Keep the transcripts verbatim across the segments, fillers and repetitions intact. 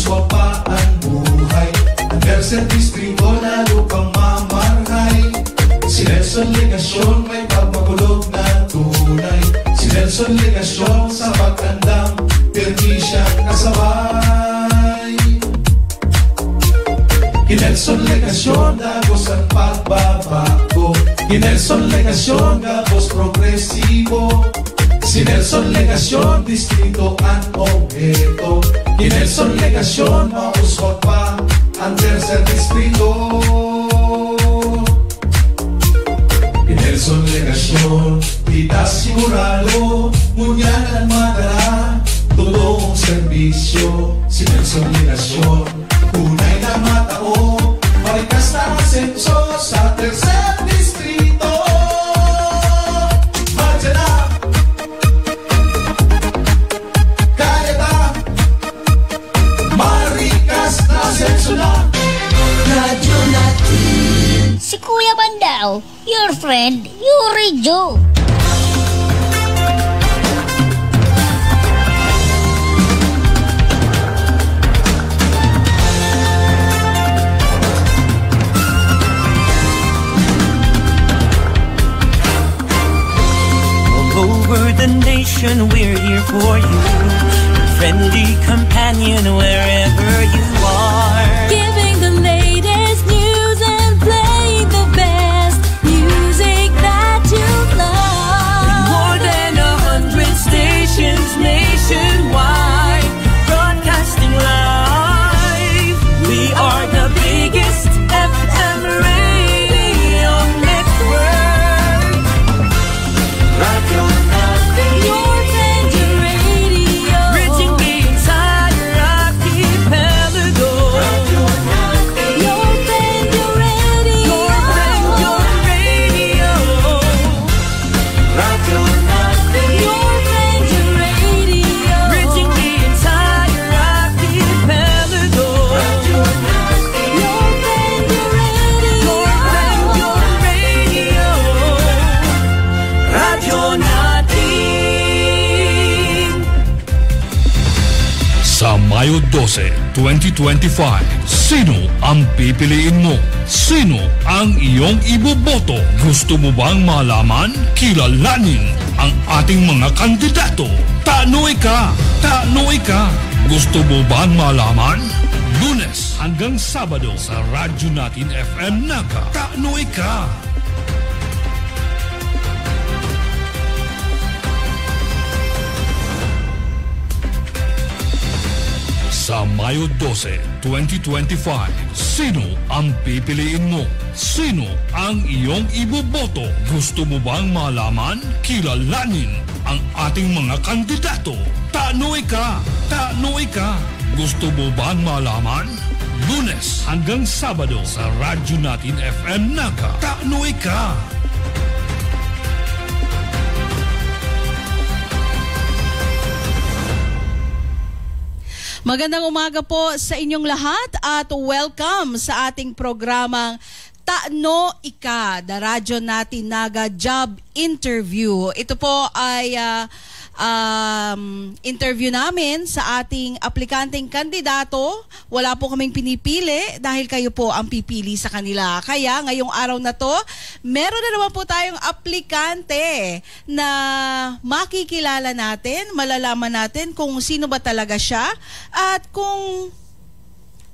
Papa ang buhay. Ang tercer distrito lalo pang mamarhay. Si Nelson Legacion may pagmakulog na tunay. Si Nelson Legacion sa pag-andam, pirmi siyang kasabay. Ki Nelson Legacion, dagos ang pagbabago. Ki Nelson Legacion, gabos progresibo. Si Nelson Legacion, distrito an obheto. Ki Nelson Legacion, mauswag pa ang tercer distrito. Ki Nelson Legacion, kita sigurado, ngunyan an madara, totoong serbisyo. Si Nelson Legacion, tunay na matao, marikas na asenso sa tercer distrito. Madya na! Kaya ta! Marikas na asenso na! Radyo Natin. Si Kuya Bandao, your friend, Yuri Joe. All over the nation, we're here for you. Friendly companion wherever you are. Giving the latest news and playing the best music that you love. With more than a hundred stations nationwide, broadcasting live. We are the biggest F M radio network. Radyo Natin. Your friend, your radio. Reaching the entire archipelago. Radyo Natin. Your friend, your radio. Your friend, your radio. Radyo Natin. Your friend, your radio. Reaching the entire archipelago. Radyo Natin. Your friend, your radio. Your friend, your radio. Radyo Natin. Sa Mayo dose, twenty twenty-five, sino ang pipiliin mo? Sino ang iyong iboboto? Gusto mo bang malaman? Kilalanin ang ating mga kandidato. Tano ika! Tano ika! Gusto mo bang malaman? Lunes hanggang Sabado sa Radyo Natin F M Naga. Tano ika! Sa Mayo dose, twenty twenty-five, sino ang pipiliin mo? Sino ang iyong iboboto? Gusto mo bang malaman? Kilalanin ang ating mga kandidato. Tano ika! Tano ika! Gusto mo bang malaman? Lunes hanggang Sabado sa Radyo Natin F M Naga. Tano ika! Magandang umaga po sa inyong lahat at welcome sa ating programang Tano Ika, The Radyo Natin Naga Job Interview. Ito po ay, ah, um, interview namin sa ating aplikanteng kandidato. Wala po kaming pinipili dahil kayo po ang pipili sa kanila. Kaya ngayong araw na 'to, meron na naman po tayong aplikante na makikilala natin, malalaman natin kung sino ba talaga siya at kung,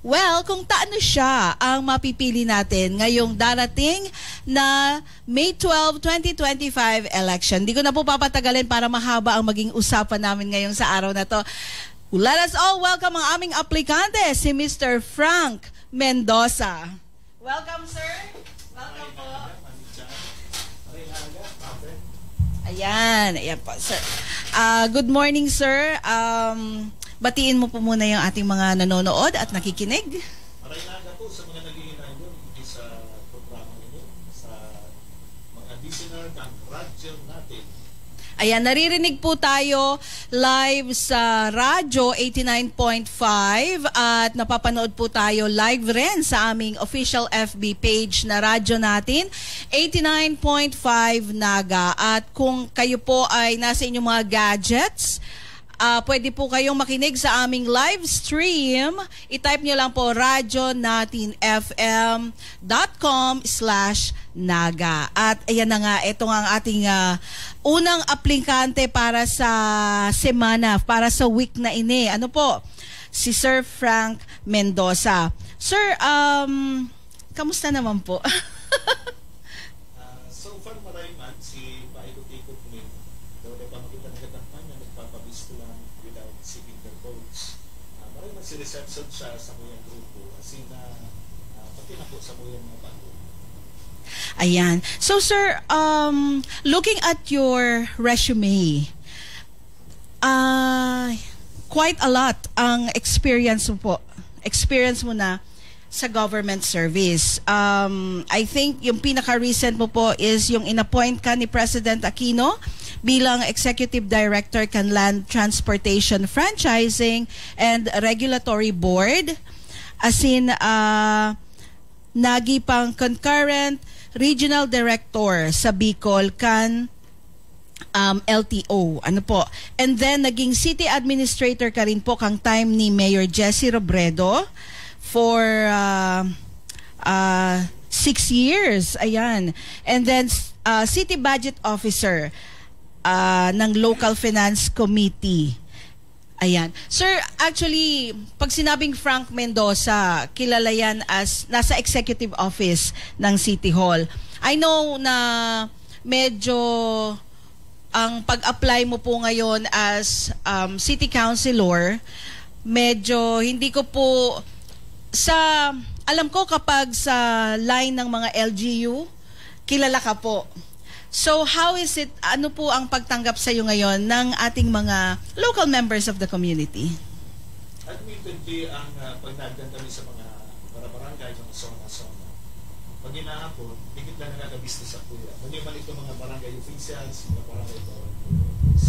well, kung taano siya ang mapipili natin ngayong darating na May twelve, twenty twenty-five election. Di ko na po papatagalin para mahaba ang maging usapan namin ngayong sa araw na 'to. Let us all welcome ang aming aplikante, si Mister Frank Mendoza. Welcome, sir. Welcome po. Ayan, ayan po, sir. Ah, good morning, sir. Um, batiin mo po muna yung ating mga nanonood at nakikinig. Maray na po sa mga nag-iinandun sa programa ninyo, sa mga listener ng radyo natin. Ayan, naririnig po tayo live sa Radyo eighty-nine point five at napapanood po tayo live rin sa aming official F B page na Radyo Natin eighty-nine point five Naga. At kung kayo po ay nasa inyong mga gadgets, Ah, pwede po kayong makinig sa aming live stream. I-type nyo lang po radyo natin F M dot com slash naga. At ayan na nga, ito nga ang ating, ah, unang aplikante para sa semana, para sa week na ini. Ano po? Si Sir Frank Mendoza. Sir, um, kamusta naman po? Ah, so far, maray man, si paikot-ikot ni, daw na pamakita na gatak man na nagpapabisto lang without seeking their votes. Ah, maray man si reception siya sa muyang grupo, as in, ah, ah, pati na po sa muyang mga bago. Ayan. So, sir, um, looking at your resume, ah, quite a lot ang experience mo po. Experience mo na sa government service. Um, I think yung pinaka-recent mo po is yung inappoint ka ni President Aquino bilang Executive Director kan Land Transportation Franchising and Regulatory Board. Asin, ah, nagi pang concurrent regional director sa Bicol kan, um, L T O. Ano po? And then, naging city administrator ka rin po kang time ni Mayor Jesse Robredo for, ah, ah, six years. Ayan. And then, s- ah, city budget officer, ah, ng Local Finance Committee. Ayan. Sir, actually, pag sinabing Frank Mendoza, kilala yan as nasa executive office ng City Hall. I know na medyo ang pag-apply mo po ngayon as, um, city councilor, medyo hindi ko po sa, alam ko kapag sa line ng mga L G U, kilala ka po. So, how is it, ano po ang pagtanggap sa'yo ngayon ng ating mga local members of the community? Admittedly, ang uh, pag nagdan kami sa mga barabarangay, mga zona-zona, pag hinahapon, dikit lang nakakabista sa kuya. Mali man itong mga barangay officials, mga barangay authorities.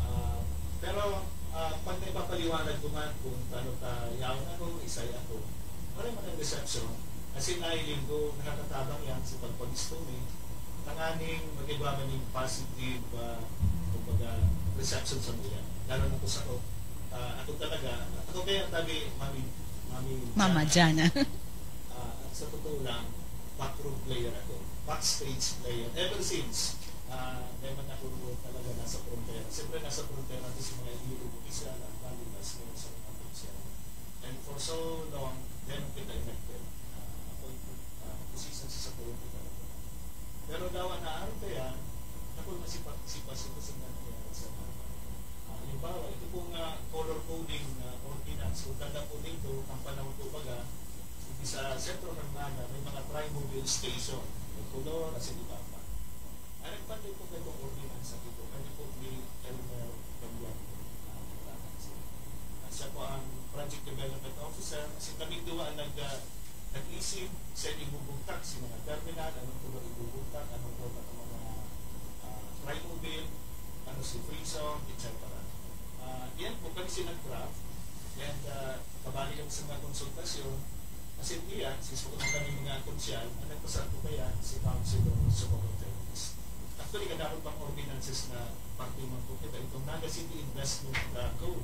Ah, pero ah, pag naipapaliwanag ko man kung paano ta yaon ako, isay ako, wala man ang reception. Kasi nailing ko, nakakatabang yan sa pagpag-istomi. Tanganing mag-iba man yung positive, ah, kumbaga, reception sa mga. Lalo na po sa ako, ah, ako talaga, ako kaya tabi, Mami, Mami Mama Jana. Ah, sa totoo lang, backroom player ako. Backstage player. Ever since, ah, may man ako talaga nasa frontera. Siyempre, nasa frontera ako sa mga iligo ko kasi alam, lalo na sa mga sa mga opisyal. And for so long, meron kita elected. Ah, appointment, ah, position sa sakuyan kita. Pero dawa na araw kaya, ako masipa-, sipa-, sipa-, sipa-, sa mga, ah, halimbawa, ito pong, ah, color coding na ordinance, kung tanda po nito, ang panahon po baga, sa sentro ng Naga, may mga trimodal station. May color, as in iba pa. Ang nagpantay po kayo ordinansa dito, kanya po ni Elmer Cambiano. Ah, siya po ang project development officer. Kasi kaming duwa ang nag, ah, nag-isip, sa ibubugtak, si mga terminal, anong color ibubugtak, anong color ang mga, ah, trimodal, ano si free zone, et cetera. Ah, yan po, kami si nag-draft. And, ah, kabali kami sa mga konsultasyon. Kasi iya, since po kami mga konsyal, ang nagpasal po kaya si Councilor Socorro Fernandez. Actually, kadakot pang ordinances na parte man po kita. Itong Naga City Investment, ah, Code,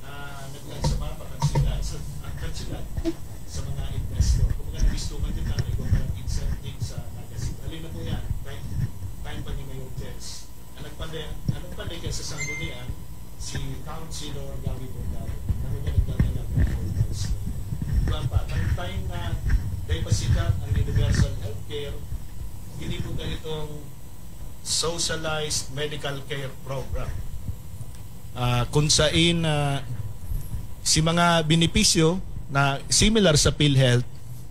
na naglaan sa mapa kan sila, sa, ang kan sila, sa mga investor. Kung mga nabistuman din na, iba parang incentive sa Naga City. Alin na po yan? Time, time pa ni Mayor Jens. Ang nagpande-, ang nagpande kaya sa sanggunian, si Councilor Gary Bundao. Ano niya nagdadala ng House? Diba pa? Time, time na dahil pasikat ang universal healthcare, hindi po ganitong socialized medical care program. Ah, kung sain, ah, si mga benepisyo na similar sa PhilHealth,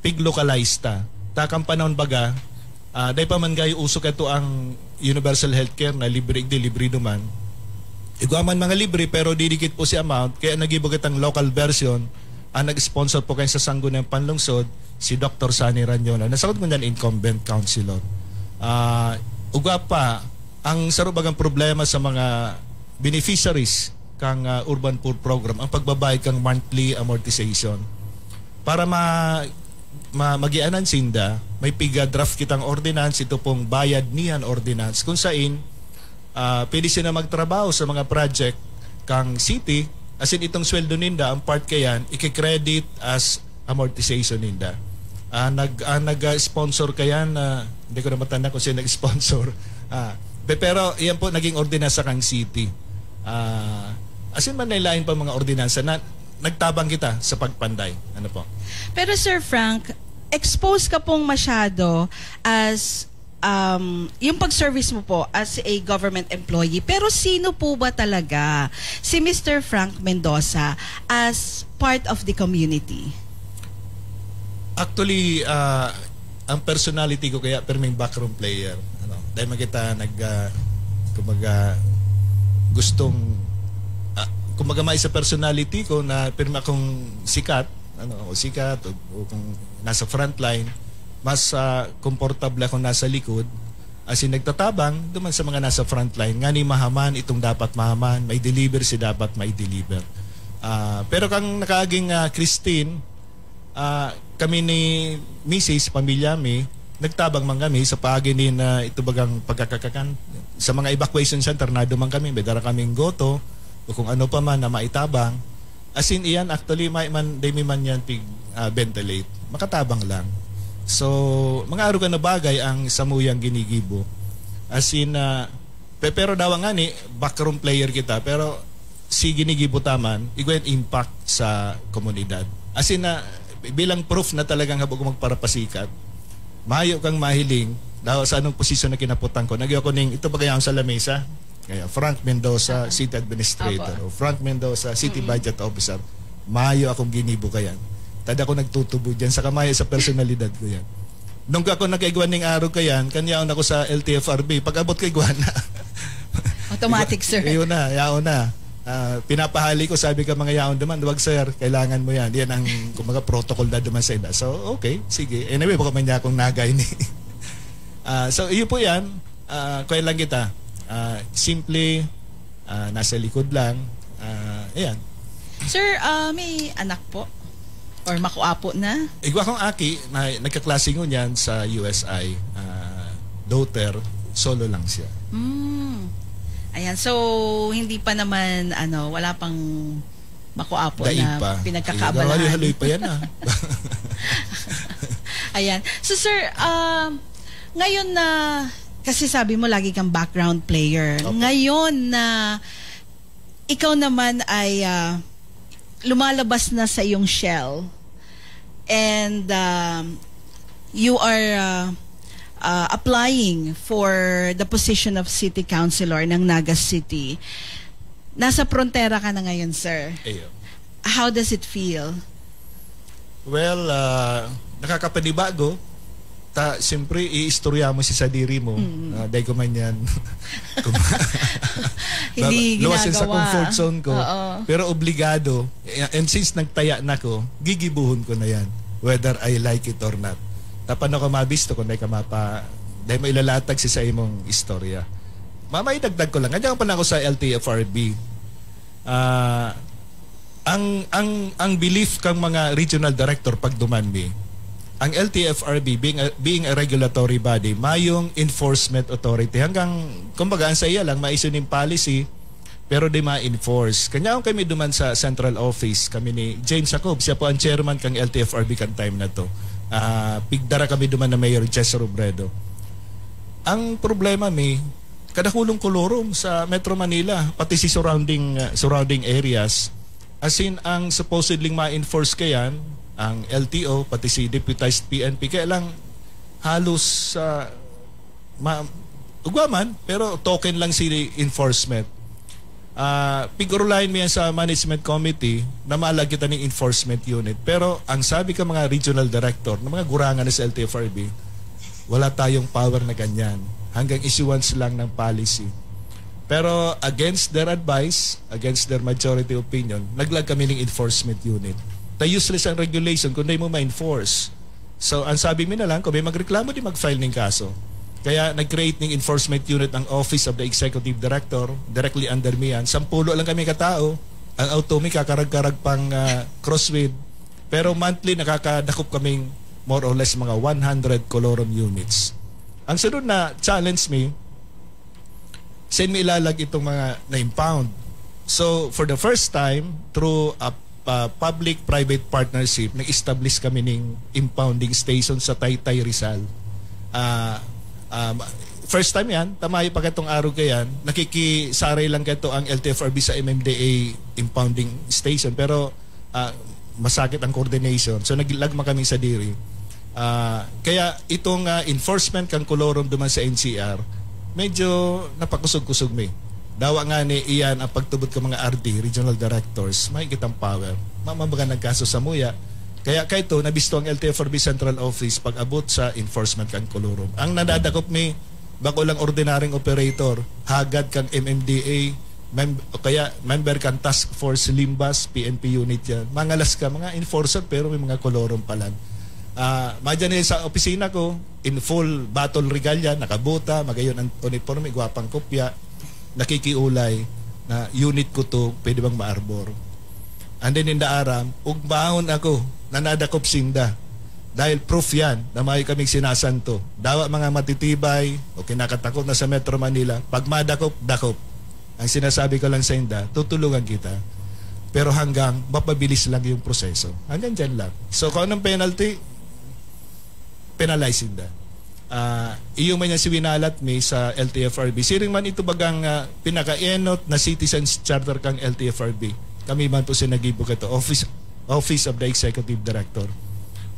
pig-localize ta. Takang panahon baga, ah, dai pa man gayo uso kato ang universal healthcare na libre, igdi libre duman. Igwa man mga libre, pero didikit po si amount, kaya nagibo kitang local version. Ang nag-sponsor po kayo sa Sangguniang Panlungsod, si Doctor Sonny Ranyola. Nasakot ko niyan, incumbent councilor. Ah, ugwa pa, ang sarubagang problema sa mga beneficiaries kang, ah, Urban Poor Program, ang pagbabayad kang monthly amortization. Para ma-, ma-, magianan sinda, may piga-draft kitang ordinance, ito pong bayad niyan ordinance, kung sain, ah, pwede sila magtrabaho sa mga project kang city, as in, itong sweldo ninda, ang part kayan, iki-credit as amortization ninda. Ah, nag-, ah, nag-sponsor kayan, ah, hindi ko na matanda kung sino nag-sponsor. Ah, pe-, pero yan po, naging ordinansa kang city. Ah, as in, manlain pa mga ordinansa na nagtabang kita sa pagpanday. Ano po? Pero Sir Frank, expose ka pong masyado as um, yung pag-service mo po as a government employee. Pero sino po ba talaga si Mister Frank Mendoza as part of the community? Actually, ah, ang personality ko kaya perming backroom player. Ano, dahil man kita nag, ah, kumbaga, gustong, ah, kumbaga, may sa personality ko na permi akong sikat, ano, o sikat, o, o kung nasa frontline, mas, ah, komportable ako nasa likod, as in, nagtatabang duman sa mga nasa frontline, ngani mahaman itong dapat mahaman, may deliver si dapat may deliver. Ah, pero kang nakaaging, ah, Christine, ah, kami ni misis, pamilya mi, nagtabang man kami sa paagi nin, ah, ito bagang pagkakakakan. Sa mga evacuation center, naduman kami, may dara kaming goto, o kung ano pa man na maitabang. As in, iyan, actually, may man, dai mi man yan pig, ah, ventilate. Makatabang lang. So, mga arugan na bagay ang samuyang ginigibo. As in, ah, pe-, pero dawa nga ni, backroom player kita, pero si ginigibo taman, igwa yung impact sa komunidad. As in, ah, bilang proof na talagang habo ko magparapasikat, mayo kang mahiling, daw sa anong posisyon na kinaputan ko. Nagyo ako ning, ito ba kaya ang sa lamesa? Kaya Frank Mendoza, Ah. City Administrator. Apo. O Frank Mendoza, City Mm-mm. Budget Officer. Mayo akong ginibo kayan. Tada ko nagtutubo dyan. Sa kamayo sa personalidad ko yan. Nung ako nakaigwa ning arog kayan, kanyaon ako sa L T F R B. Pag abot ko igwa na. Automatic, sir. Yun na, yaon na. Ah, pinapahali ko, sabi ka mga yaon naman, wag sir, kailangan mo yan. Yan ang, kumbaga, protocol na duman sa iba. So, okay, sige. Anyway, baka may niya akong nagay ni. Ah, so, iyo po yan. Ah, kaya lang kita. Ah, simple, ah, nasa likod lang. Ah, ayan. Sir, ah, may anak po? Or makuapo na? Igwa kong aki, na, nagkaklase ngunyan sa U S I. Ah, daughter, solo lang siya. Hmm. Ayan, so hindi pa naman, ano, wala pang makuapo Dai na pa. pinagkakaabalahan. Ay, haloy-haloy pa yan, ah. Ayan. So, sir, um, ngayon na, kasi sabi mo lagi kang background player. Opo. Ngayon na ikaw naman ay, ah, lumalabas na sa iyong shell and, um, you are, ah, ah, applying for the position of city councilor ng Naga City. Nasa frontera ka na ngayon, sir. Iyo. How does it feel? Well, ah, nakakapanibago. Ta, siyempre, iistorya mo si sadiri mo. Mm. Ah, dahil ko man yan. Kum-, Hindi luwas yan sa ginagawa. Comfort zone ko. Oo. Pero obligado. And since nagtaya na ko, gigibuhon ko na yan. Whether I like it or not. Tapan ako mabisto kung dahil ka mapa, dahil mo ilalatag si sa imong istorya. Mama, idagdag ko lang. Kanya pa na ako sa L T F R B. Ah, ang, ang, ang belief kang mga regional director pag duman mi, ang L T F R B, being a, being a regulatory body, mayong enforcement authority. Hanggang, kumbaga, ang sa iya lang, maisyo ning policy, pero di ma-enforce. Kanya kung kami duman sa central office, kami ni James Jacob, siya po ang chairman kang L T F R B kan time na to. Ah, pigdara kami duman na Mayor Jess Robredo. Ang problema mi, kadakulong kolorum sa Metro Manila, pati si surrounding, uh, surrounding areas. As in, ang supposedly ma-enforce kayan, ang L T O, pati si deputized P N P, kaya lang halos, uh, ma-, ugwa man, pero token lang si enforcement. Ah, pigurulayan mo yan sa management committee na maalag kita ning enforcement unit. Pero ang sabi ka mga regional director, ng mga gurangan na sa L T F R B, wala tayong power na ganyan. Hanggang issuance lang ng policy. Pero against their advice, against their majority opinion, naglag kami ng enforcement unit. Ta useless ang regulation kung di mo ma-enforce. So, ang sabi mi na lang, kung may magreklamo, di mag-file ng kaso. Kaya nag-create ng enforcement unit ang Office of the Executive Director, directly under me yan. Sampulo lang kami katao, ang auto mi kakarag-karag pang, ah, crosswind. Pero monthly, nakakadakop kaming more or less mga one hundred colorum units. Ang sunod na challenge mi, saan mi ilalag itong mga na-impound? So, for the first time, through a, a public-private partnership, nag-establish kami ning impounding station sa Taytay, Rizal. Ah, um, first time yan, tamayo pa katong araw kayan, nakikisaray lang kato ang L T F R B sa M M D A impounding station, pero ah, masakit ang coordination. So, naglagma kami sa diri. Ah, kaya itong ah, enforcement kan colorum duman sa N C R, medyo napakusog-kusog mi. Dawa nga ni iyan ang pagtubod ka mga R D, regional directors, may kitang power. Mamabaga nagkaso sa muya. Kaya kaito, nabisto ang L T F R B Central Office pag-abot sa enforcement kan colorum. Ang nadadakop mi, bako lang ordinaryong operator, hagad kang M M D A, mem- o kaya member kang task force Limbas, P N P unit yan. Mangalas ka, mga enforcer pero may mga kolorum pa lang. Ah, madyan eh sa opisina ko, in full battle regalia, nakabuta, magayon ang uniforme, gwapang kopya, nakikiulay na unit ko to, pwede bang maarbor? And then in the aram, ugbaon ako, nanadakop sinda. Dahil proof yan na may kaming sinasanto. Dawa mga matitibay o kinakatakot na sa Metro Manila, pag madakop, dakop. Ang sinasabi ko lang sa inda, tutulungan kita. Pero hanggang mapabilis lang yung proseso. Hanggang dyan lang. So kung anong penalty, penalize inda. Ah, iyo man yan si winalat mi sa L T F R B. Siring man ito bagang ah, pinakaenot na citizens charter kang L T F R B. Kami man po si nagibo kato, Office, Office of the Executive Director.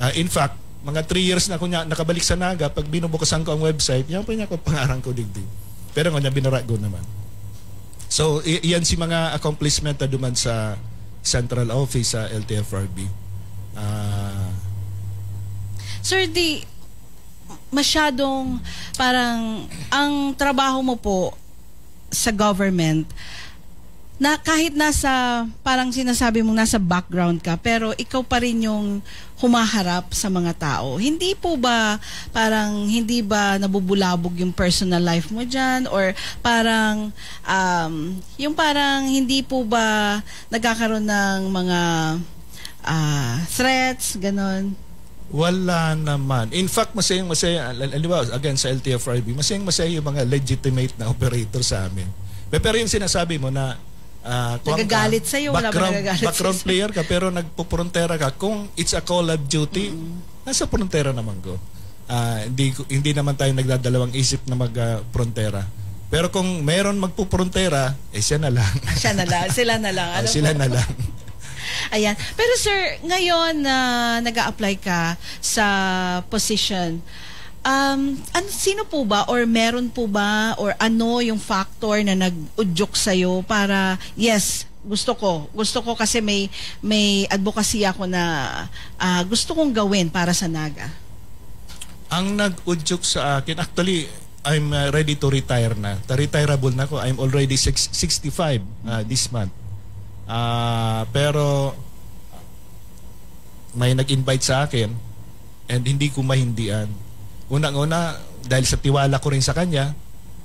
Ah, in fact, mga three years na ko niya nakabalik sa Naga, pag binubukasan ko ang website, yan pa niya ako pangaran ko digdi. Pero nga niya, binarago naman. So, i- iyan si mga accomplishment na duman sa central office sa L T F R B. Ah, Sir, di masyadong parang ang trabaho mo po sa government na kahit nasa parang sinasabi mong nasa background ka pero ikaw pa rin yung humaharap sa mga tao. Hindi po ba parang hindi ba nabubulabog yung personal life mo diyan or parang um, yung parang hindi po ba nagkakaroon ng mga ah, threats, ganon? Wala naman. In fact, masayang masaya, al- halimbawa, again sa L T F R B, masayang masaya yung mga legitimate na operator sa amin. Pe- Pero yung sinasabi mo na ah, kuwan ka, Nagagalit sa'yo, wala ba background, nagagalit background sa'yo? player ka pero nagpo-frontera ka, kung it's a call of duty, nasa frontera naman ko. Ah, hindi ko- hindi naman tayo nagdadalawang isip na mag-frontera. Pero kung meron magpo-frontera, eh siya na lang. Siya na lang, sila na lang. Ah, Alam sila mo? na lang. Ayan. Pero sir, ngayon na nag-a-apply ka sa position, um, an, sino po ba or meron po ba or ano yung factor na nag-udyok sa'yo para, yes, gusto ko. Gusto ko kasi may may advocacy ako na ah, gusto kong gawin para sa Naga. Ang nag-udyok sa akin, actually, I'm uh, ready to retire na. Ta-retireable na ako. I'm already six, sixty-five uh, this month. Ah, pero may nag-invite sa akin and hindi ko mahindian. Unang-una, dahil sa tiwala ko rin sa kanya,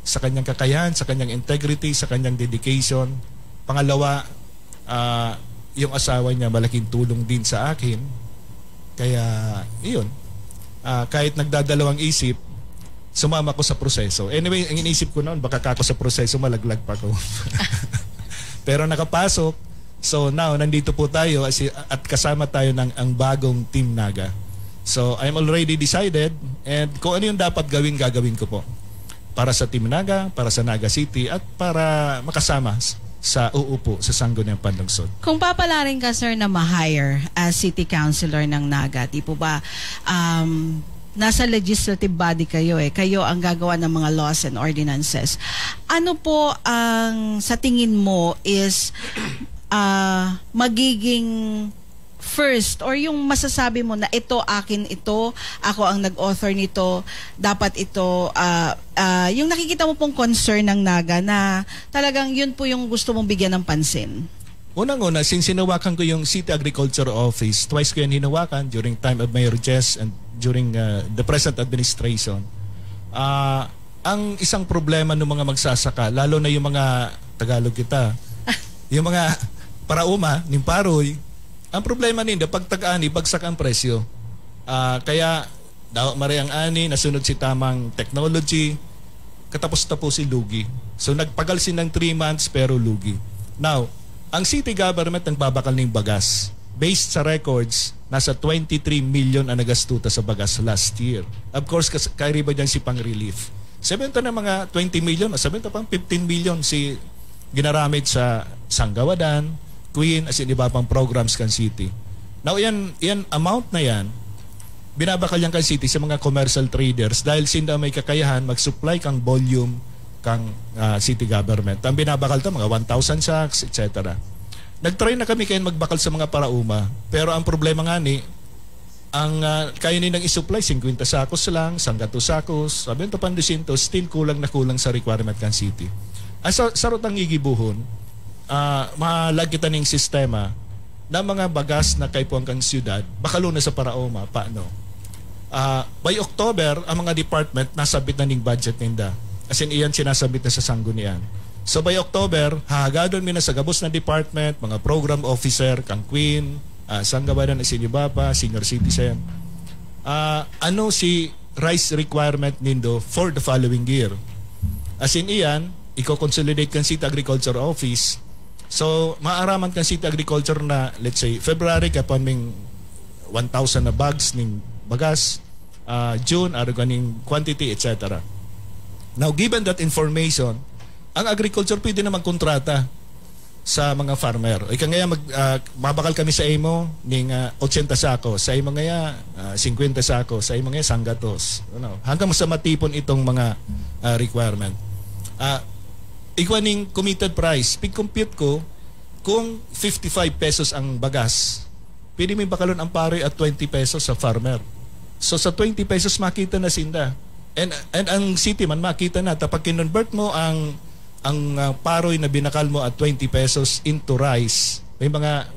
sa kanyang kakayahan, sa kanyang integrity, sa kanyang dedication. Pangalawa, ah, yung asawa niya malaking tulong din sa akin. Kaya, iyon. Ah, kahit nagdadalawang isip, sumama ko sa proseso. Anyway, ang inisip ko noon, baka kako sa proseso, malaglag pa ko. Pero nakapasok. So now, nandito po tayo as- at kasama tayo ng ang bagong Team Naga. So I'm already decided and kung ano yung dapat gawin, gagawin ko po. Para sa Team Naga, para sa Naga City at para makasama s- sa uupo sa Sangguniang Panlungsod. Kung papalarin ka, sir, na ma-hire as city councilor ng Naga, di po ba, um, nasa legislative body kayo eh. Kayo ang gagawa ng mga laws and ordinances. Ano po ang sa tingin mo is ah, magiging first or yung masasabi mo na ito akin ito, ako ang nag-author nito, dapat ito ah, ah, yung nakikita mo pong concern ng Naga na talagang yun po yung gusto mong bigyan ng pansin. Unang-una, since hinawakan ko yung City Agriculture Office, twice ko yan hinawakan during time of Mayor Jess and during uh, the present administration. Ah, ang isang problema ng mga magsasaka, lalo na yung mga Tagalog kita, yung mga parauma, ning paroy, ang problema ninda, pag tag-ani, bagsak ang presyo. Ah, kaya dawa maray ang ani, nasunod si tamang technology, katapos-tapos si lugi. So nagpagal silang three months pero lugi. Now, Ang city government nagbabakal ning bagas. Based sa records, nasa twenty-three million ang nagastuta sa bagas last year. Of course, kas-, kairiba dyan si pang-relief. Sabi ta ng mga twenty million, o sabi ta pang fifteen million si ginaramit sa Sanggawadan, Queen, as in iba pang programs kan city. Now, yan, yan amount na yan, binabakal yan kan city sa mga commercial traders dahil sinda may kakayahan mag-supply kang volume kang, ah, city government. Ang binabakal ta, mga one thousand sacks, et cetera. Nag-try na kami kayan magbakal sa mga paraoma, pero ang problema nga ni, ang, ah, kaya nilang i-supply, singkwenta sakos lang, sanggatos sakos, sabi nito, pang dosyentos, still kulang na kulang sa requirement kan city. Ang sa, sarot ang gigibuhon, ah, malag kita ning sistema na mga bagas na kaipuhan kang siyudad, bakalon na sa paraoma, paano? Ah, by October, ang mga department nasabit na ning budget ninda. As in, iyan sinasabit na sa sanggunian. So by October, hahagadon mi na sa gabos na department, mga program officer, kang Queen, ah, Sanggawadan, as in iba pa, senior citizen. Ah, ano si rice requirement nindo for the following year? As in iyan, iko-consolidate kan City Agriculture Office. So, maaraman kan City Agriculture na, let's say, February, kapan ming one thousand na bags ning bagas, ah, June, arog ning quantity, et cetera. Now, given that information, ang agriculture pwede na magkontrata sa mga farmer. Ika ngaya, mag, ah, mabakal kami sa imo ning, ah, ochenta sako, sa imo ngaya, ah, singkwenta sako, sa imo ngaya, sanggatos. Ano, hanggang sa matipon itong mga, ah, requirement. Ah, igwa ning committed price, pig-compute ko, kung fifty-five pesos ang bagas, pwede mo bakalon ang paroy at twenty pesos sa farmer. So, sa twenty pesos, makita na sinda. And, and ang city man, makita na. Ta pag kinonvert mo ang, ang, ah, paroy na binakal mo at twenty pesos into rice, may mga,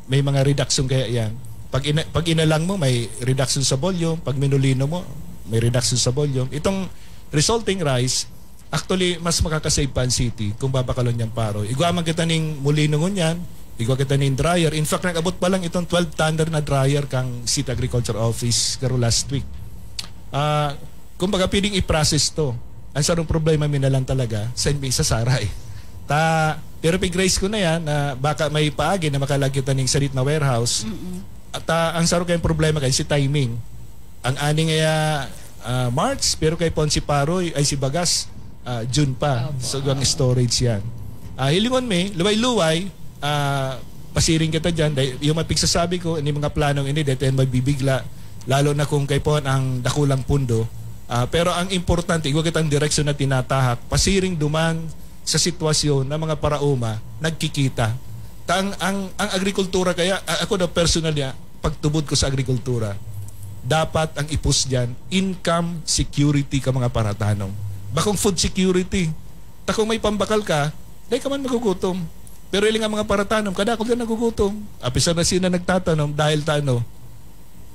may mga reduction kaya yan. Pag ina-, pag inalang mo, may reduction sa volume. Pag minulino mo, may reduction sa volume. Itong resulting rice, actually, mas makaka-save pa ang city kung babakalon niyang paroy. Igwa man kita ning mulino ngunyan, igwa kita ning dryer. In fact, nag-abot pa lang itong twelve tonner na dryer kang City Agriculture Office, karo last week. Ah, kumbaga, pwedeng i-process to. Ang sarong problema, minalan talaga, sa, sa saray. Ta, pero pig-raise ko na yan, na baka may paagi na makalag kita ning sarit na warehouse. Mm-mm. At, ah, ang saro kayong problema kayo, si timing. Ang ani ngaya, ah, March, pero kay Pon si Paroy, ay si Bagas, ah, June pa. Opo. So, ang storage yan. Ah, hilingon mi, luway-luway, ah, pasiring kita dyan. Dahil yung mga pigsasabi ko, ini mga planong ini, dahil tayo mabibigla, lalo na kung kay Pon ang dakulang pundo. Ah, pero ang importante, igwa kitang direksyon na tinatahak, pasiring duman sa sitwasyon na mga paraoma nagkikita. Ta ang, ang, ang agrikultura kaya, a-, ako daw personal ya, pagtubod ko sa agrikultura, dapat ang ipus diyan, income security ka mga paratanom. Bakong food security. Ta kung may pambakal ka, dai ka man magugutom. Pero iling ang mga paratanom, kadakul ka nagugutom. Apisar na sila nagtatanom dahil ta ano,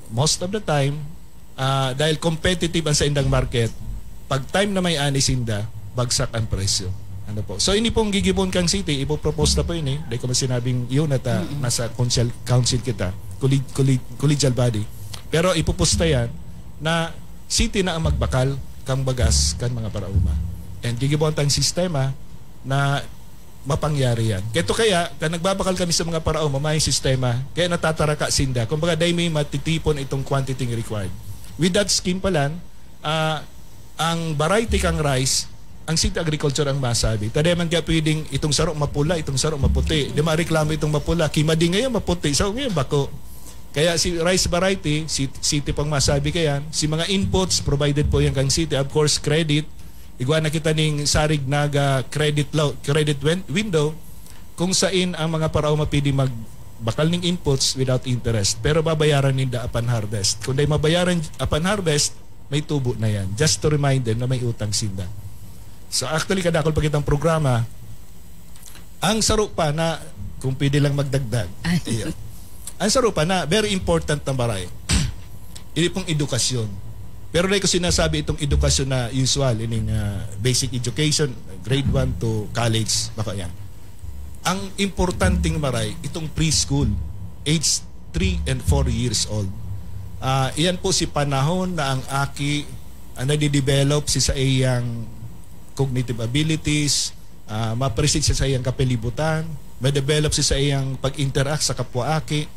most of the time, ah, dahil competitive ang saindang market, pag time na may ani sinda, bagsak ang presyo. Ano po? So, ini pong gigibon kang city, ipopropose na po ini. Dahil ko man sinabing yun at, ah, Mm-mm. nasa council, council kita, colleg-, colleg-, collegial body. Pero ipupusta yan na city na ang magbakal kang bagas kan mga paraoma. And gigibon tang sistema na mapangyari yan. Kaya ito kaya, kan nagbabakal kami sa mga paraoma, may sistema, kaya natataraka sinda. Kumbaga, dahil may matitipon itong quantity required. With that scheme pa lang, ah, ang variety kang rice, ang City Agriculture ang masabi. Tadi man kaya pwedeng itong saro mapula, itong saro maputi. Di mareklamo itong mapula. Kimadi ngayon, maputi. So, ngayon, bako. Kaya si rice variety, si, city pang masabi kayan. Si mga inputs, provided po yan kang city. Of course, credit. Igwa na kita ning sarig naga credit lo-, credit win-, window, kung sain ang mga paraoma pwede magbakal ning inputs without interest. Pero babayaran ninda upon harvest. Kung dai mabayaran upon harvest, may tubo na yan. Just to remind them na may utang sinda. So actually, kadakol pa kitang programa. Ang saro pa na, kung pwede lang magdagdag. Ay. Iyo. Ang saro pa na, very important na maray. Ini pong edukasyon. Pero dai ko sinasabi itong edukasyon na usual, ining, ah, basic education, grade one to college, baka yan. Ang importanteng maray, itong preschool, age three and four years old. Ah, iyan po si panahon na ang aki, ah, nadidevelop si sa iyang cognitive abilities, ah, ma-appreciate siya sa iyang kapalibutan, ma-develop siya sa iyang pag-interact sa kapwa aki.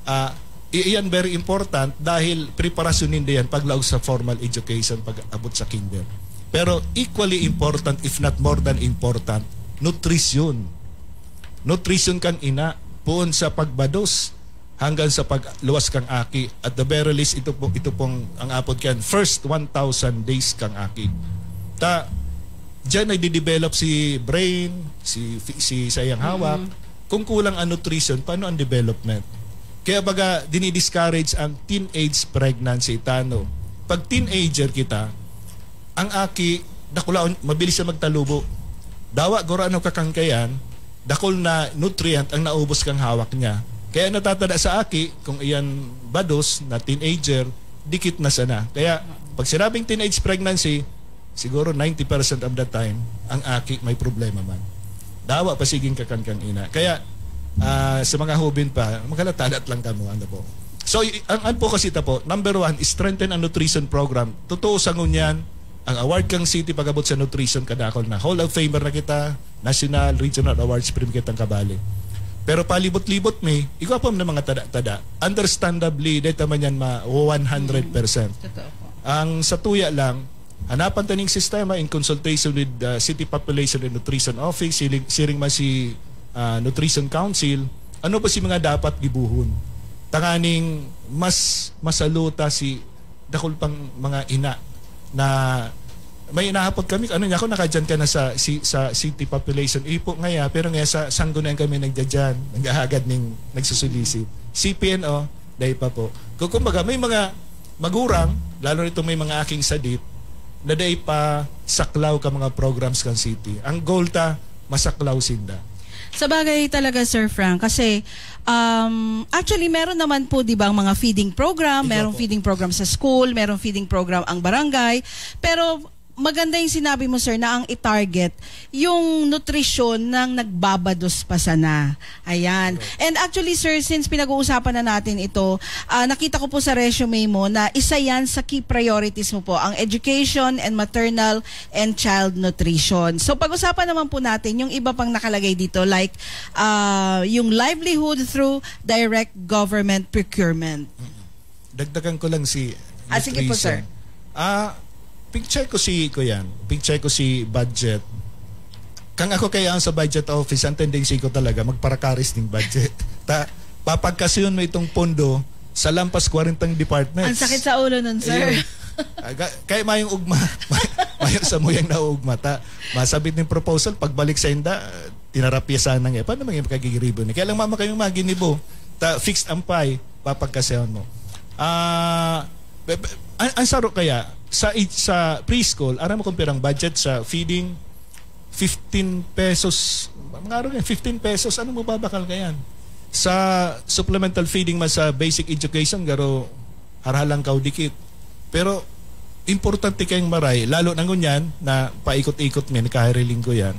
Ah, i-, iyan very important dahil preparasyon ninda yan paglaog sa formal education, pag-abot sa kinder. Pero equally important, if not more than important, nutrition. Nutrition kan ina, puon sa pagbados hanggang sa pagluwas kang aki. At the very least, ito po, ito pong ang apod kan first one thousand days kang aki. Ta, diyan nagde-develop si brain, si, si sa iyang hawak. Kung kulang ang nutrition, paano ang development? Kaya baga, dinidiscourage ang teenage pregnancy, tano. Pag teenager kita, ang aki, dakulaon, mabilis siya magtalubo. Dawa, guro ano kakangkayan, dakul na nutrient ang naubos kang hawak niya. Kaya natatada sa aki, kung iyan bados na teenager, dikit na sana. Kaya, pag sinabing teenage pregnancy, siguro ninety percent of the time, ang aki may problema man. Dawa pa siging kakangkang ina. Kaya, ah, sa mga hubin pa, maghalatadat lang kamo, ano po. So, y-, ang, ang po kasi ta po, number one, strengthen ang nutrition program. Totoo sa ngunyan, ang award kang city pagabot sa nutrition, kadakol na. Hall of Famer na kita, national, regional awards, primo kitang kabali. Pero palibot-libot mi, igwa pa na mga tada-tada. Understandably, dahil man yan ma one hundred percent. Totoo po. Ang sa tuya lang, hanapan taning sistema in consultation with the City Population and Nutrition Office, siring, siring man si ah, Nutrition Council, ano pa si mga dapat gibuhon? Tanganing mas masaluta si dakul pang mga ina na may inahapot kami, ano niya, ako nakadyan ka na sa, si, sa city population. Ipo ngaya, pero ngaya sa sanggo na kami nagdadyan, naghahagad ning nagsusulisit. C P N O, dahil pa po. Kung kumbaga, may mga magurang, lalo nitong may mga aking sadit, na dahil pa saklaw ka mga programs kan city. Ang goal ta, masaklaw sinda. Sa bagay talaga, Sir Frank, kasi um, actually meron naman po, di ba, ang mga feeding program, Ikaw merong po. Feeding program sa school, merong feeding program ang barangay, pero maganda yung sinabi mo, sir, na ang i-target yung nutrisyon ng nagbabados pa sana. Ayan. And actually, sir, since pinag-uusapan na natin ito, ah, nakita ko po sa resume mo na isa yan sa key priorities mo po, ang education and maternal and child nutrition. So, pag-usapan naman po natin yung iba pang nakalagay dito, like ah, yung livelihood through direct government procurement. Dagdagan ko lang si Ah, sige po, nutrition. Sir. Ah, picture ko si ko yan. Picture ko si budget. Kang ako kaya ang sa budget office, ang tendency ko talaga, magparakaris ng budget. Ta, papagkasyon mo itong pondo sa lampas kwarentang departments. Ang sakit sa ulo nun, sir. Ayun. Ah, ga- kaya mayong ugma, may, mayong samuyang na ugma. Ta, masabit ng proposal, pagbalik sa inda, tinarapya sana nga. Paano maging makagigiribo ni? Kaya lang mama kayong maginibo. Ta, fixed ang pay, papagkasyon mo. Ah, be- be- ang, ang saro kaya, sa age- sa preschool, aram mo kung pirang budget sa feeding, fifteen pesos. Mga araw yan, fifteen pesos, anong mababakal ka yan? Sa supplemental feeding man sa basic education, garo, harhalang kaw dikit. Pero, importante kayong maray, lalo na ngunyan, na paikot-ikot may nakahiriling ko yan.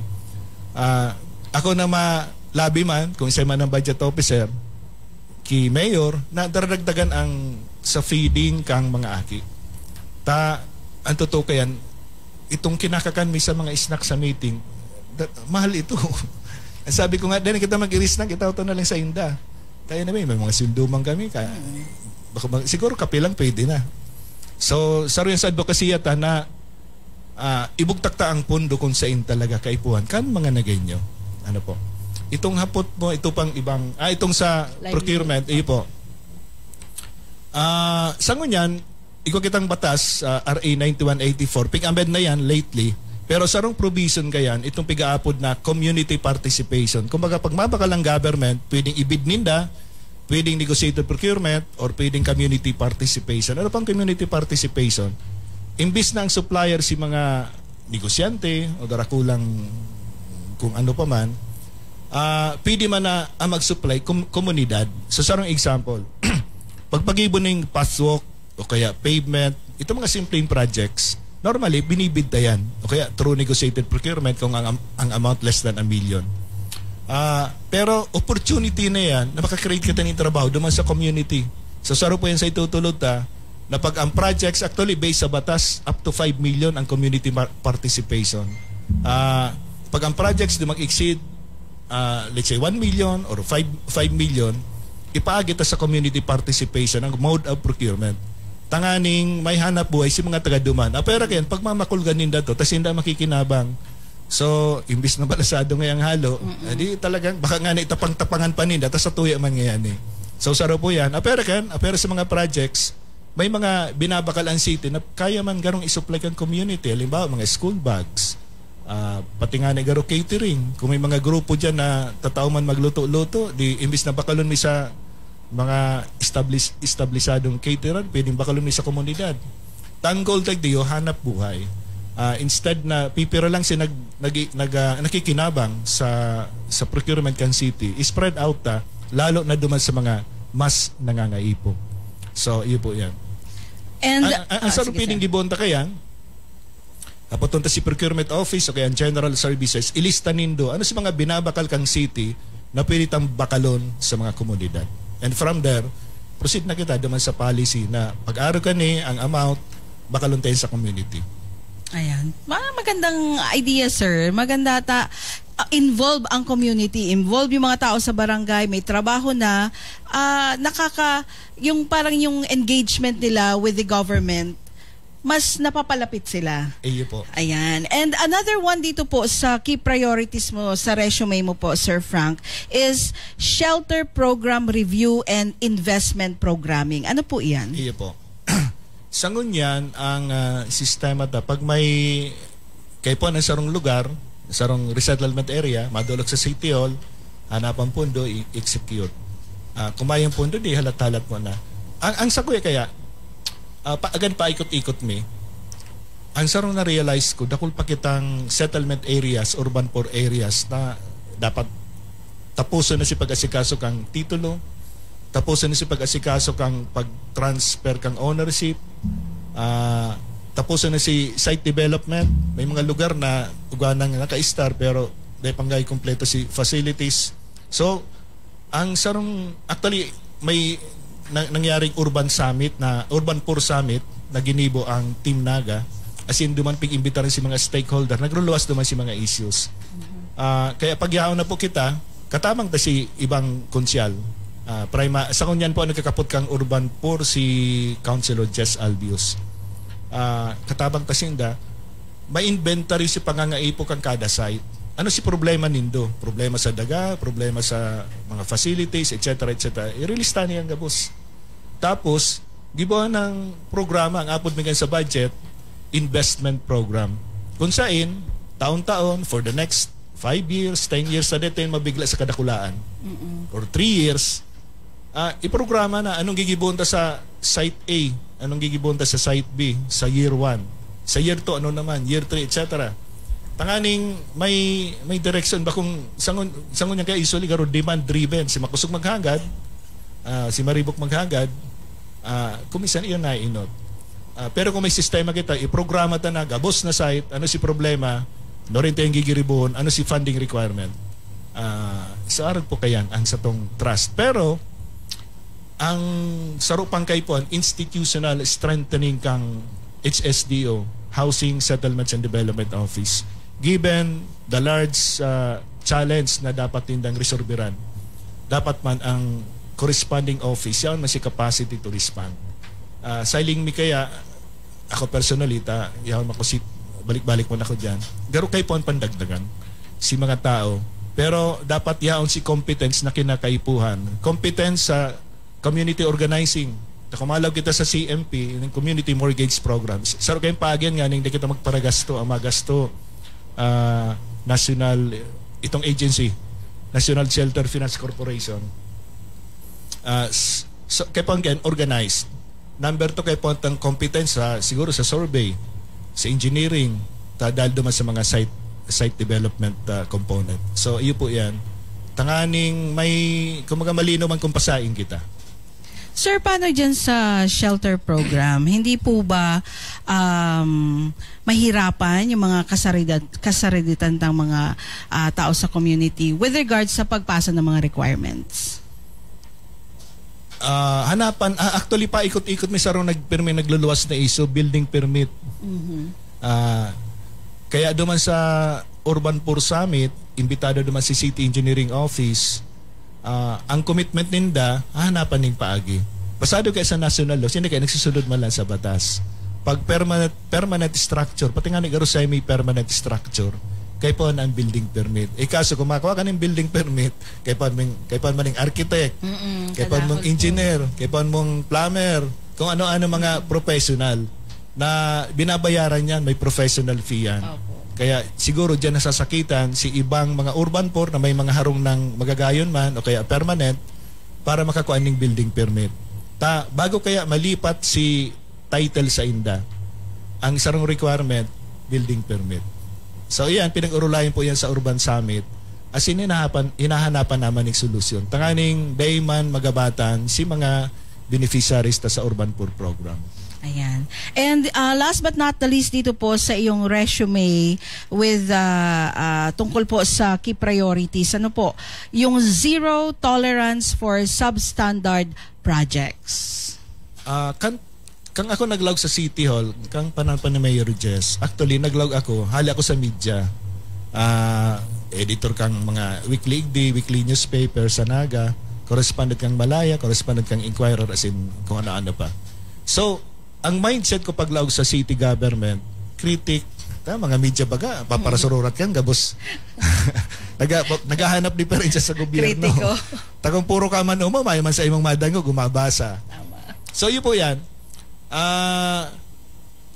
Ah, ako na malabi man, kung isa man ang budget officer, ki mayor, na daragdagan ang sa feeding kang mga aki. Ta, ang totoo kayan, itong kinakakan mi sa mga snack sa meeting, da- mahal ito. Ang sabi ko nga, "Dahil kita mag-snack, itaw to na lang sa inda." Kaya na may, may mga sinduman kami. Kaya, baka mag- siguro kape lang pwede na. So, saro yan sa advocacy yata na ah, ibugtak ta ang pondo kung sain talaga kaipuhan. Kan mga Nagueño. Ano po? Itong hapot mo, ito pang ibang, ah, itong sa Livelihood. Procurement, iyo po. Ah, sa ngunyan, igwa kitang batas, ah, R A ninety-one eighty-four, pig-amend na yan lately, pero sarong provision kayan, itong pigaapod na community participation. Kumbaga, pag mabakal ang government, pwedeng ibid ninda, pwedeng negotiated procurement, or pwedeng community participation. Ano pang community participation? Imbis na ang supplier si mga negosyante o darakulang kung ano pa man, ah, pwede man na ang mag-supply kom- komunidad. So, sarong example, pagpagibo ng pathwalk o kaya pavement, itong mga simpleng projects, normally, binibid ta yan. O kaya through negotiated procurement kung ang, ang amount less than a million. Ah, pero opportunity na yan na makakreate kita ng trabaho duman sa community. So, saro po yan sa itutulod ta na pag ang projects, actually, based sa batas, up to five million ang community mar- participation. Ah, pag ang projects di mag-exceed ah, let's say, one million or five, five million, ipaagi ta sa community participation ang mode of procurement. Tanganing may hanap buhay si mga taga-duman. Apera kayan, pag mamakulgan ninda to, tas hindi makikinabang. So, imbis na balasado ngayang halo, edi talagang baka nga na itapang-tapangan pa ninda, tas sa tuya man ngayon eh. So, saro po yan. Apera kan, apera sa mga projects, may mga binabakal ang city na kaya man garong isupply kan community. Halimbawa, mga school bags, ah, pati nga na garo catering. Kung may mga grupo dyan na tatao man magluto-luto, di imbis na bakalon mi sa mga establis-, establisadong caterer, pwedeng bakalon mi sa komunidad. Tanggol tagdiyo, hanap buhay. Ah, instead na pipira lang si nag-, nag-, nag-, ah, nakikinabang sa, sa procurement kan city, spread out ta, lalo na duman sa mga mas nangangaipo. So, iyo po yan. And, Ang, ang, ang ah, sarong sige, piling sir. Gibon ta kaya, apatunta si procurement office o kaya ang general services, ilista nindo. Ano si mga binabakal kang city na pwede tang bakalon sa mga komunidad? And from there, proceed na kita naman sa policy na pag-aro ka ni ang amount, bakalon tayo sa community. Ayan. Ma- Magandang idea, sir. Maganda ta ah, involve ang community, involve yung mga tao sa barangay, may trabaho na, ah, nakaka yung parang yung engagement nila with the government, mas napapalapit sila. Iyo po. Ayan. And another one dito po sa key priorities mo, sa resume mo po, Sir Frank, is shelter program review and investment programming. Ano po iyan? Iyo po. Sa ngunyan, ang ah, sistema ta, pag may kaipuhan ang sarong lugar, sarong resettlement area, madulog sa City Hall, hanapan pundo, i-execute. Ah, kung mayong pundo, di halat-halat mo na. Ang, ang sa kuya kaya, ah, pa, again, paikot-ikot mi, ang sarong na-realize ko, dakul pa kitang settlement areas, urban poor areas, na dapat tapuson na si pag-asikaso kang titulo, tapuson na si pag-asikaso kang pag-transfer kang ownership, ah, tapuson na si site development. May mga lugar na ugwa nang naka-star pero di panggay kompleto si facilities. So, ang sarong, actually, may na, nangyaring urban summit na, urban poor summit na ginibo ang Team Naga. As in, duman pig-imbitaran si mga stakeholder, nagruluwas duman si mga issues. Ah, kaya pagyaon na po kita, katabang ta si ibang konsyal. Ah, prima, sa kunyan po, nagkakapot kang urban poor si Councilor Jess Albius. Ah, katabang ta sinda, may inventory si pangangaipo kan kada site. Ano si problema nindo? Problema sa daga, problema sa mga facilities, et cetera, et cetera. Irilista niya ang gabos. Tapos, gibuhan ng programa, ang apod mi sa budget, investment program. Kung sain, taon-taon, for the next five years, ten years sa detail, mabigla sa kadakulaan. Or three years, ah, iprograma na anong gigibuon ta sa site A, anong gigibuon ta sa site B, sa year one, sa year two, ano naman, year three, et cetera. Tanganing may, may direction ba kung sangon, sangon niya kaya usually garo demand driven, si makusog maghagad, ah, si maribok maghagad, ah, kuminsan iyon na inot. Ah, pero kung may sistema kita, iprograma ta na, gabos na site, ano si problema, no rin tayong gigiribon, ano si funding requirement. Ah, sa arog po kayan, ang satong trust. Pero, ang saro pang kaipuhan, institutional strengthening kang H S D O, Housing, Settlements and Development Office. Given the large ah, challenge na dapat nindang resolveran, dapat man ang corresponding office, yaon man si capacity to respond. Ah, siling mi kaya, ako personally, ta, yaon man ko si, balik-balik mo na ko dyan. Garo kaipuhan pandagdagan si mga tao. Pero dapat yaon si competence na kinakaipuhan. Competence sa community organizing. Ta kung malaw kita sa C M P, yung Community Mortgage Programs. Sa kayong paagyan nga, ning di kita magparagasto, ang magasto, ah, national, itong agency, National Shelter Finance Corporation. Ah, s- so, kaya po ang organized. Number two, kaya po ang competence sa, siguro sa survey, sa engineering, ta, dahil duman sa mga site site development ah, component. So, iyo po yan. Tanganing may, kumaga malino man kung pasain kita. Sir, paano dyan sa shelter program? Hindi po ba um, mahirapan yung mga kasarida- kasariditan ng mga ah, tao sa community with regards sa pagpasa ng mga requirements? Ah, hanapan, ah, actually, paikot-ikot mi sarong nagpirmi, nagluluwas na iso, building permit. Ah, kaya duman sa Urban Poor Summit, imbitado naman si City Engineering Office, ah, ang commitment ninda, hahanapan ning paagi. Basado kaya sa national law, sino kaya nagsusunod man lang sa batas. Pag permanent, permanent structure, pati nga ni garo semi-permanent structure, kaipuhan ang building permit. Eh, kaso kung makakuha ka ng building permit, kaipuhan mong, kaipuhan man ng architect, Mm-mm, kaipuhan mong kadakol po. Engineer, kaipuhan mong plumber, kung ano-ano mga professional na binabayaran yan, may professional fee yan. Opo. Kaya siguro dyan nasasakitan si ibang mga urban poor na may mga harong ng magagayon man o kaya permanent para makakuha ng building permit. Ta, bago kaya malipat si title sa inda, ang sarong requirement, building permit. So iyan, pinag-urulayan po yan sa Urban Summit. As in, hinahapan, hinahanapan naman ng solusyon. Tanganing dayman magabatan si mga beneficiaries ta sa Urban Poor Program. Ayan. And uh, last but not the least dito po sa iyong resume with uh, uh, tungkol po sa key priorities. Ano po? Yung zero tolerance for substandard projects. Ah, kan kang ako naglaog sa City Hall, kang panahon pa ni Mayor Jess. Actually, naglaog ako, hali ako sa media. Ah, editor kang mga weekly igdi, weekly newspaper sa Naga, correspondent kang Malaya, correspondent kang Inquirer, as in, kung ano-ano pa. So, ang mindset ko paglaog sa city government, critic, ta, mga media baga, paparasururat kan, gabos. Naga, naghahanap diferensya sa gobyerno. Kritiko. Takong puro ka man uma, may man sa imong madangog, gumabasa. Tama. So, yun po yan. Ah,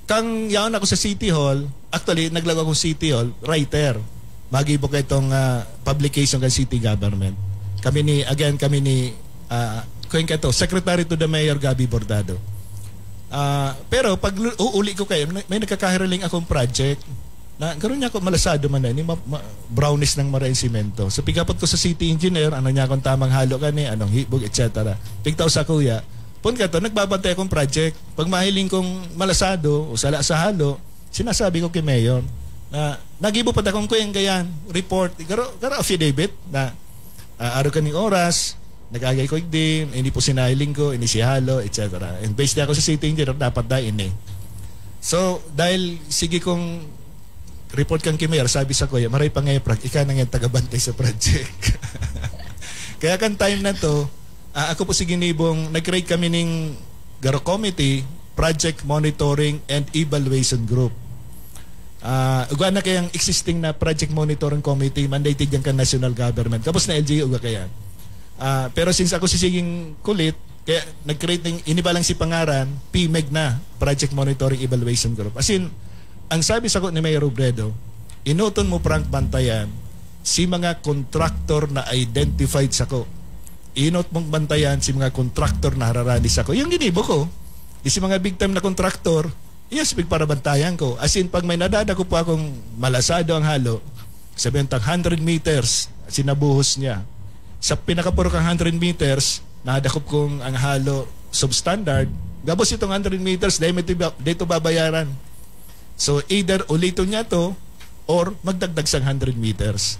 kang yaon ako sa City Hall, actually, naglaog akong City Hall, writer. Magibo ka itong ah, publication kan city government. Kami ni, again, kami ni, ah, kuwan ka to, Secretary to the Mayor Gabby Bordado. Ah, pero pag lu- uuli ko kayo, may nagkakahiriling akong project na garo niya ako malasado man na, ini ma, ma, brownies ng marain simento. So, pigapot ko sa city engineer, ano niya akong tamang halo kani, anong hibog, et cetera. Pigtao sa kuya, pun ka to, nagbabantay akong project. Pag mahiling kong malasado o sala sa halo, sinasabi ko kay Mayor na nagibo pa akong kuyang gayan, report, garo, garo affidavit na ah, aro kaning oras, nagagay ko din, ini po sinahiling ko, ini si halo, et cetera. And based ako sa city engineer, dapat da ini. So, dahil sige kong report kang kay Mayor, sabi sa kuya, maray pa ngayon, prag, ika na ngayon tagabantay sa project. Kaya kan time na to, ah, ako po si Ginibong, nag-create kami ning Garo Committee, Project Monitoring and Evaluation Group. Ah, ugwa na kayang existing na Project Monitoring Committee mandated yan kan national government. Tapos na L G U ugwa kaya. Ah, pero since ako si Siging Kulit, kaya nag-create ng, iniba lang si pangaran, P MEG na, Project Monitoring Evaluation Group. As in, ang sabi sa ko ni Mayor Robredo, inuton mo, Frank, bantayan si mga contractor na identified sa ko. Inot mong bantayan si mga contractor na hararani sa ko. Yung ginibo ko, di si mga big time na contractor, yes, pigparabantayan ko. As in, pag may nadadako po akong malasado ang halo, sabihin tag hundred meters, sinabuhos niya. Sa pinakapuro kang hundred meters, nadakop kong ang halo substandard, gabos itong hundred meters, dahil may tiba- dito babayaran. So, either uliton niya to or magdagdag sang hundred meters.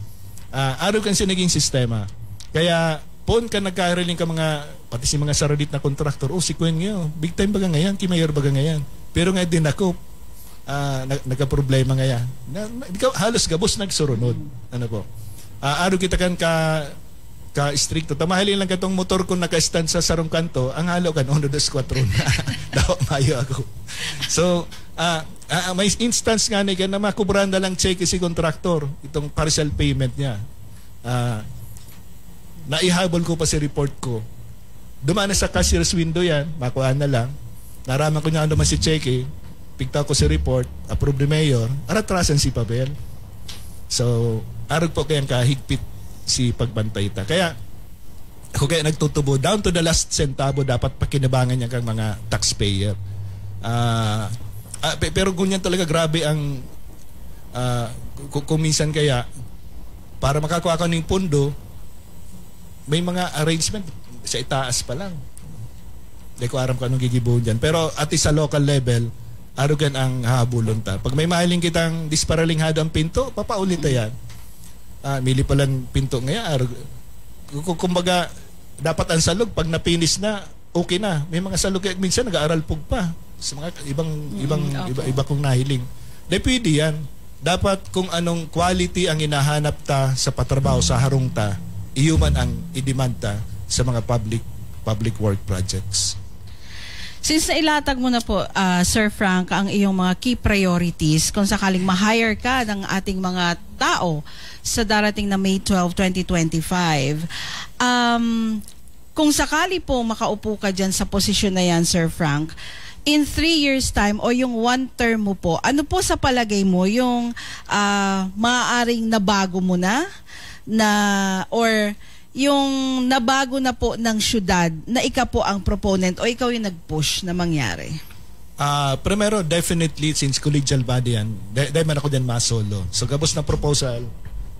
Ah, aro kan sinaging sistema. Kaya, pon ka nagkahiriling ka mga, pati si mga saradit na kontraktor, oh, si Kwen ngayon, big time baga ngayon, ki Mayor baga ngayon. Pero nga din ako, ah, nag- nagkaproblema ngayon. Na, na, di ka, halos gabos nagsurunod. Ano po? Ah, aro kita kan ka, ka-stricto. Tamahalin lang katong motor ko naka-stand sa sarong kanto, ang halo kan uno, dos, kwatro na. Dawa mayo ako. So, ah, ah, may instance nga ni na makubrahan na lang cheque si contractor, itong partial payment niya. Ah, naihabol ko pa si report ko. Dumaan na sa cashier's window yan, makuha na lang. Naraman ko niya ano man si cheque, pigtaw ko si report, approve ni Mayor, aratrasan si Pabel. So, arog po kayang kahigpit si pagbantay ta. Kaya, ako kaya nagtutubo, down to the last centavo, dapat pakinabangan niya kang mga taxpayer. Ah, ah, pe- pero ganyan talaga, grabe ang, ah, ku- kung minsan kaya, para makakuha ka ng pondo, may mga arrangement sa itaas pa lang. Hindi ko aram kung anong gigibuhon dyan. Pero at least sa local level, arugan ang hahabulon ta. Pag may mahiling kitang disparalinghado ang pinto, papauli ta yan. Ah, mili palang pinto ngayon. Arug, ku- kumbaga, dapat ang salog, pag napinis na, okay na. May mga salog kaya minsan nag-aaral pug pa. Sa mga ibang, ibang, opo. iba, iba kong nahiling. Di pwede yan. Dapat kung anong quality ang hinahanap ta sa patrabaho sa harong ta, iyo man ang i-demand ta sa mga public public work projects. Since nailatag mo na po, ah, Sir Frank, ang iyong mga key priorities kung sakaling ma-hire ka ng ating mga tao sa darating na May twelve, twenty twenty-five, um, kung sakali po makaupo ka dyan sa posisyon na yan, Sir Frank, in three years time o yung one term mo po, ano po sa palagay mo yung ah, maaaring nabago mo na, na or yung nabago na po ng syudad na ika po ang proponent o ikaw yung nag-push na mangyari? Ah, primero, definitely, since collegial body yan, dahil man ako din masolo. So, gabos na proposal,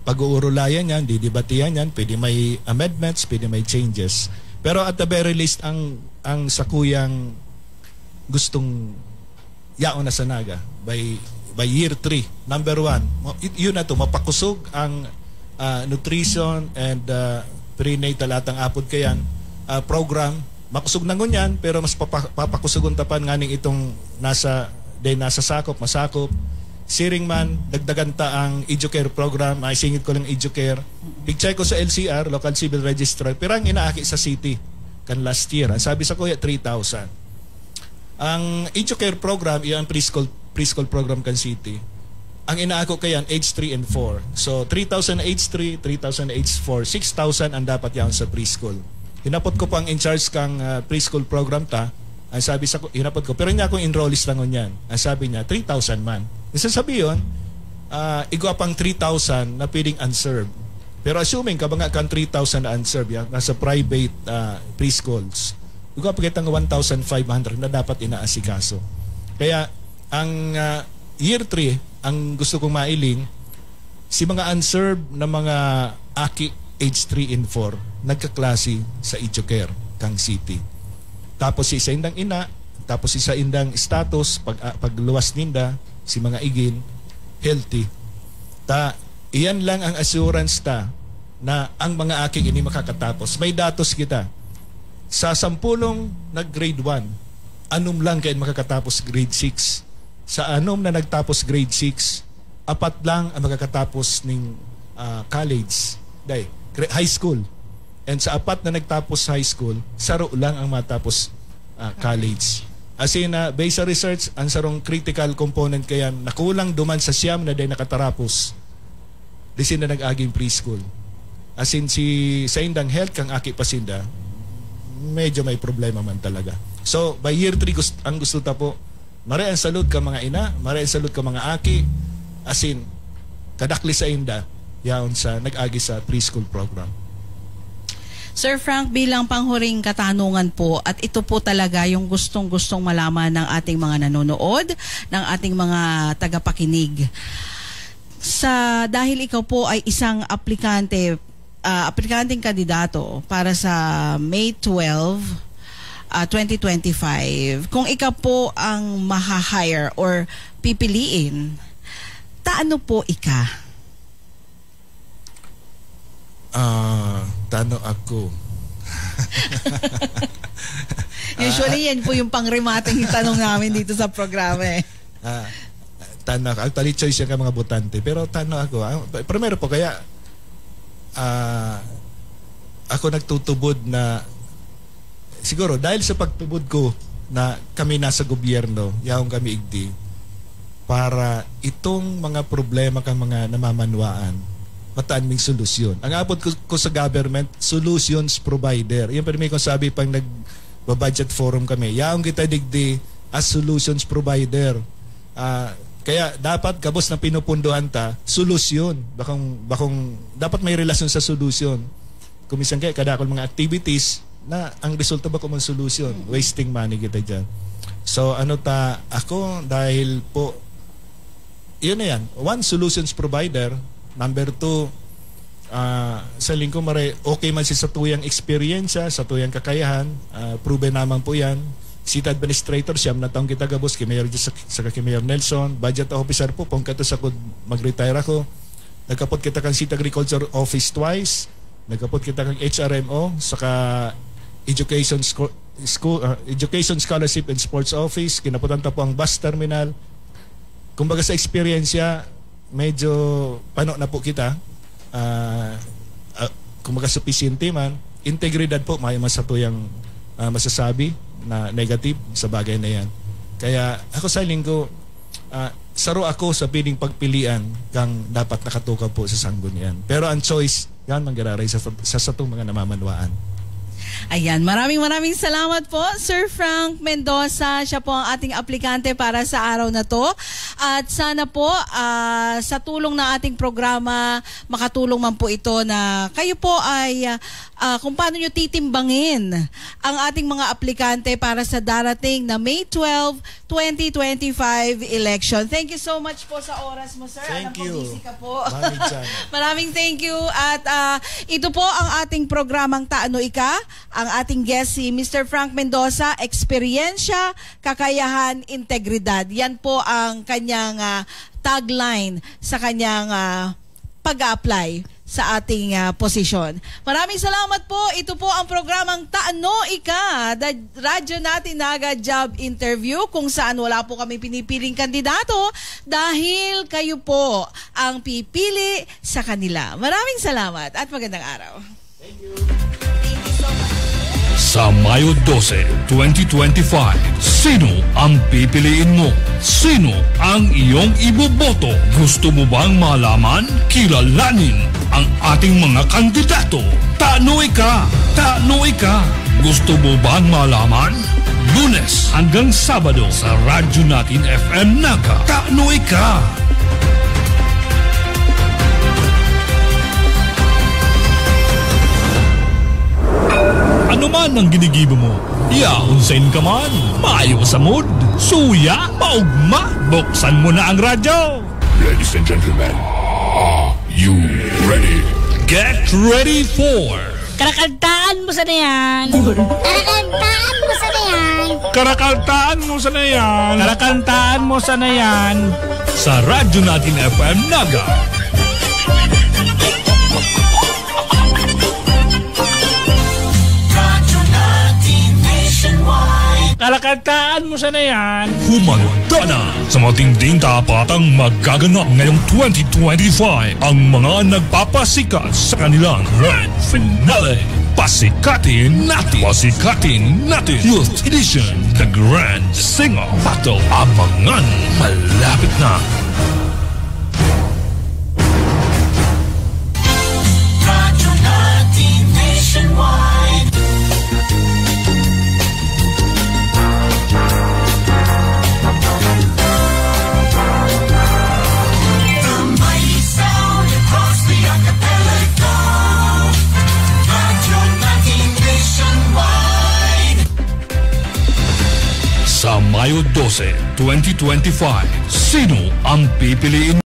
pag-uurulayan yan, didibatihan yan, pwede may amendments, pwede may changes. Pero at the very least, ang ang sakuyang gustong yaon na sa Naga by by year three. Number one, mo- y- yun na to, mapakusog ang ah, nutrition and ah, prenatal at ang apod kayan ah, program. Makusog na ngunyan, pero mas papa- papakusugon ta pa nganing itong nasa, de, nasa sakop, masakop. Siring man, dagdagan ta ang Educare program, ay singit ko lang Educare. Pigchay ko sa L C R, Local Civil Registrar, pero ang inaaki sa city, kan last year, ang sabi sa kuya, three thousand. Ang Educare program, iya ang preschool, preschool program kan city. Ang inaako kayan, age three and four. So, three thousand age three, three thousand age four, six thousand ang dapat yaon sa preschool. Hinapot ko po ang in-charge kang ah, preschool program ta. Ang sabi sa, hinapot ko, pero niya akong enrollees lang yan. Ang sabi niya, three thousand man. Ang sasabi yun, ah, igwa pang three thousand na pwedeng unserved. Pero assuming, kabanga kan three thousand na unserved, ya, nasa private ah, preschools, igwa pa kitang one thousand five hundred na dapat inaasikaso. Kaya, ang ah, year three, ang gusto kong mailing, si mga unserved na mga aki age three and four, nagkaklase sa Educare, kang city. Tapos si saindang ina, tapos si saindang status, pag, ah, pagluwas ninda, si mga igin, healthy. Ta, iyan lang ang assurance ta na ang mga aki ini makakatapos. May datos kita. Sa sampulong nag-grade one, anom lang kayo makakatapos grade six. Sa anom na nagtapos grade six, apat lang ang makakatapos ning ah, college. Day, gre- high school. And sa apat na nagtapos high school, saro lang ang matapos ah, college. As in, ah, based sa research, ang sarong critical component kayan, nakulang duman sa siyam na day nakatarapos. Di sinda nag-aging preschool. As in, si sa indang health kang aki pa sinda, medyo may problema man talaga. So, by year three, gust- ang gusto ta po, maray ang salud ka mga ina, maray ang salud ka mga aki, as in, kadakli sa inda, yaon sa nag-agi sa preschool program. Sir Frank, bilang panghuring katanungan po, at ito po talaga yung gustong-gustong malaman ng ating mga nanonood, ng ating mga tagapakinig. Sa, dahil ikaw po ay isang aplikante, ah, aplikanteng kandidato para sa May twelve, ah, twenty twenty-five, kung ikaw po ang maha-hire or pipiliin, taano po ika? Ah, tano ako. Usually, yan po yung pangremateng tanong namin dito sa programa eh. Ah, tano ako. Actually, choice yan ka mga botante. Pero tano ako. Ah, primero po, kaya ah, ako nagtutubod na, siguro, dahil sa pagtubod ko na kami nasa gobyerno, yaong kami igdi, para itong mga problema kang mga namamanwaan, mataan ming solusyon. Ang apod ko, ko sa government, solutions provider. Yung pa rin may kong sabi pang nag-budget forum kami, yaong kita digdi as solutions provider. Ah, kaya dapat gabos na pinupunduhan ta, solusyon. Bakong, bakong, dapat may relasyon sa solusyon. Kung minsan kaya, kadakol mga activities na ang resulta ba kung solution, wasting money kita dyan. So ano ta, ako dahil po, yun na yan. One, solutions provider. Number two, ah, sa lingko maray, okay man si sa tuyang eksperyensya, sa tuyang kakayahan, ah, proven naman po yan. City administrator, siyam na taong kita gabos, ki Mayor Jus-, saka ki Mayor Nelson. Budget officer po, pong kato sa kud mag-retire ako. Nagkapot kita kan City Agriculture Office twice. Nagkapot kita kan H R M O, saka education scho- school, ah, education scholarship and sports office. Kinaputan ta po ang bus terminal. Kumbaga sa eksperyensya, medyo pano na po kita. Ah, ah, kumbaga, supisyente man. Integridad po, may mas satuyang, ah, masasabi na negative sa bagay na yan. Kaya ako sa linggo, ah, saro ako sa piling pagpilian kang dapat nakatukaw po sa sanggunian. Pero ang choice, yan, manggararay sa, sa, sa satong mga namamanwaan. Ayan, maraming, maraming salamat po, Sir Frank Mendoza. Siya po ang ating aplikante para sa araw na to. At sana po, ah, sa tulong ng ating programa, makatulong man po ito na kayo po ay, ah, ah, kung paano nyo titimbangin ang ating mga aplikante para sa darating na May twelve, twenty twenty-five election. Thank you so much po sa oras mo, sir. Alam Thank ko you. busy ka po. Mami Jana. Maraming thank you. At, ah, ito po ang ating programang Taano Ika. Ang ating guest si Mister Frank Mendoza, eksperyensya, kakayahan, integridad. Yan po ang kanyang, ah, tagline sa kanyang, ah, pag-a-apply sa ating, ah, posisyon. Maraming salamat po. Ito po ang programang Taano Ika, the Radyo Natin Naga Job Interview, kung saan wala po kami pinipiling kandidato dahil kayo po ang pipili sa kanila. Maraming salamat at magandang araw. Sa Mayo dose, twenty twenty-five, sino ang pipiliin mo? Sino ang iyong iboboto? Gusto mo bang malaman? Kilalanin ang ating mga kandidato. Taano Ika? Taano Ika? Gusto mo bang malaman? Lunes hanggang Sabado sa Radyo Natin F M Naga. Taano Ika? Ano man ang ginigibo mo, yaon sain ka man, mayo sa mood, suya, maugma, buksan mo na ang radyo. Ladies and gentlemen, are you ready? Get ready for Karakantaan mo sana yan. Karakantaan mo sana yan. Karakantaan mo sana yan. Karakantaan mo sana yan. Sa Radyo Natin F M Naga. Radyo Natin Nationwide. Karakantaan mo sana yan. Humanda na sa matinding tapatang magaganap ngayong twenty twenty-five ang mga nagpapasikat sa kanilang grand finale. Pasikatin natin. Pasikatin natin. Youth Edition, The Grand Sing-Off Battle. Abangan, malapit na. Radyo Natin Nationwide. The mighty sound across the archipelago. Radyo Natin Nationwide. Sa Mayo dose, twenty twenty-five, sino ang pipiliin